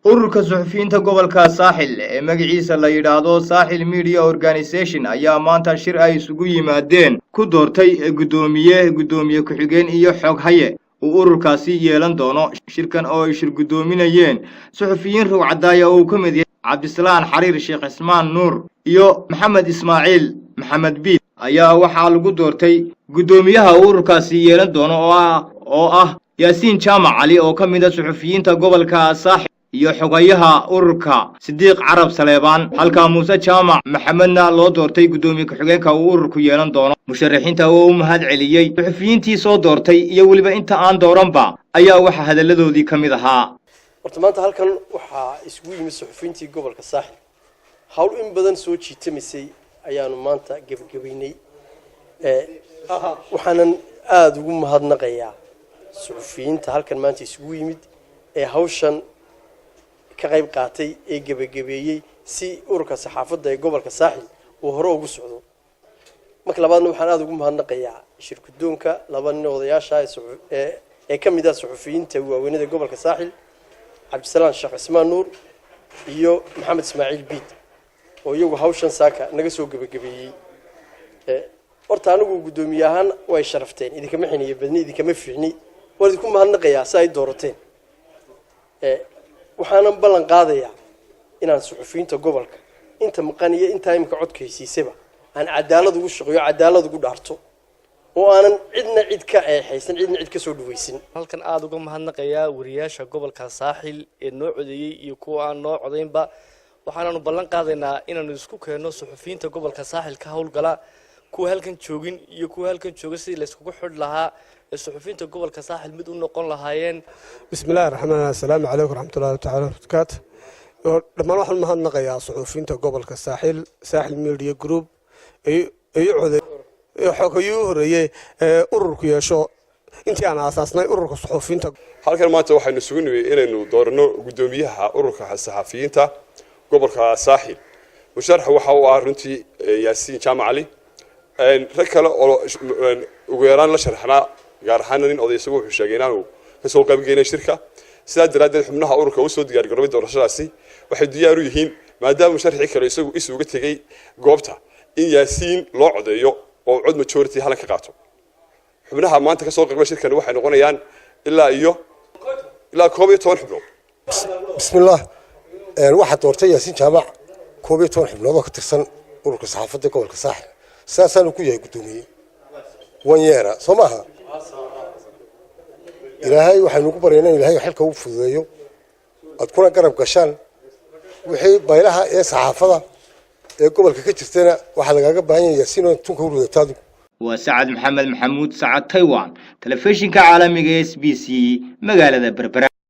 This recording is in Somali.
Ururka suxufiyiinta gobolka Saaxil ee magaciisa la yidhaahdo Saaxil Media Organization ayaa maanta shir ay isugu yimaadeen ku doortay guddoomiye, guddoomiye ku-xigeen iyo xoghaye uu ururkaasi yeelan doono. Shirkan oo ay shir guddoominayeen suxufiyiin rugcadaaya oo uu ka mid yahay Cabdisalaan Xariir Sheekh Cismaan Nuur iyo Maxamed Ismaaciil Maxamed Biid ayaa waxaa lagu doortay guddoomiyaha uu ururkaasi yeelan doono oo ah Yaasiin Jaamac Cali oo ka mid ah suxufiyiinta gobolka Saaxil, iyo xogayaha ururka Sidiiq Carab Saleebaan, halka Muuse Jaamac Maxamedna loo doortay guddoomiye ku-xigeenka uu ururku yeelan doono. Musharaxiinta oo u mahad celiyey suxufiyiintii soo doortay iyo weliba inta aan dooranba ayaa waxaa hadalladoodii ka mid ahaa: Horta maanta halkan waxaa isugu yimid suxufiyiintii gobolka Saaxil. Hawl in badan soo jiitamisay ayaanu maanta gebagabaynay. Waxaanan aada ugu mahadnaqayaa suxufiyiinta halkan maanta isugu yimid ee hawshan ka qayb qaatay ee gebagabeeyey si ururka saxaafadda ee gobolka Saaxil uu hore ugu socdo. Marka labaadna, waxaan aada ugu mahadnaqayaa shirgudoonka, laba nin odayaasha ee ka mid ah suxufiyiinta waaweynada gobolka Saaxil, Cabdisalaan Sheekh Cismaan Nuur iyo Maxamed Ismaaciil Biid, oo iyagu hawshan saaka naga soo gebagabeeyey. Horta anigu guddoomiye ahaan way sharafteen, idinkama xiniyo badni, idinkama fiicni, waan idinku mahadnaqayaa si ay doorateen. Waxaanan ballan qaadayaa inaan suxufiyiinta gobolka inta maqan iyo intaa imika codka heysiisaba aan cadaalad ugu shaqeeyo, cadaalad ugu dhaarto, oo aanan cidna cid ka eexaysan, cidna cid ka soo dhawaysin. Halkan aada uga mahadnaqayaa wariyaasha gobolka Saaxil ee noo codeeyey iyo kuwa aan noo codaynba. Waxaanaanu ballan qaadaynaa inaanu isku keenno suxufiyiinta gobolka Saaxil ka howlgala, kuwa halkan joogin iyo kuwa halkan jooga, sidii layskugu xidh lahaa ee suxufiyiinta gobolka Saaxil mid u noqon lahaayeen. Bismi illahi raxmaan. Assalaamu calaykum waraxmatullahi tacala wabarakaatu. Dhammaan waxaan mahadnaqayaa suxufiyiinta gobolka Saaxil, Saaxil Media Group, xogayuu u horeeyey ee ururku yeesho intii aan aasaasnay ururka suxufiyiinta. Halkan maanta waxaynu isugu nimid inaynu doorano guddoomiyaha ururka saxafiyiinta gobolka Saaxil. Musharax waxa uu ah runtii Yaasiin Jaamac Cali. Rag kale oo ugu yaraan la sharaxnaa, gaar ahaana nin oday, isagu wuxuu sheegay inaanu kasoo qaybgelin shirka. Sidaa daraaddeed xubnaha ururka usoo diyaargaroobay doorashadaasi waxay diyaar u yihiin, maadaama musharaxii kale isagu isuga tegey goobta, in Yaasiin loo codeeyo oo cod majority halan ka qaato. Xubnaha maanta kasoo qaybgala shirkan waxay noqonayaan ilaa 11 xubnood. Bismillaah. Waxaa doortay Yaasiin Jaamac 11 xubnood oo ka tirsan ururka saxaafadda gobolka Saaxil. Sidaasaanu ku yahay guddoomiye wanyeera, soo maaha? Ilaahay waxaynu ugu baryaynaa in Ilaahay xilka u fududeeyo, aad kuna garab gashaan wixii baylaha ee saxaafada ee gobolka ka jirtana. Waxaa lagaaga baahan yahay, Yaasiin, oo tunka u ridato adigu. Waa Sacad Maxamed Maxamuud, Sacad Taiwan, telefishinka caalamiga SBC, magaalada Berbera.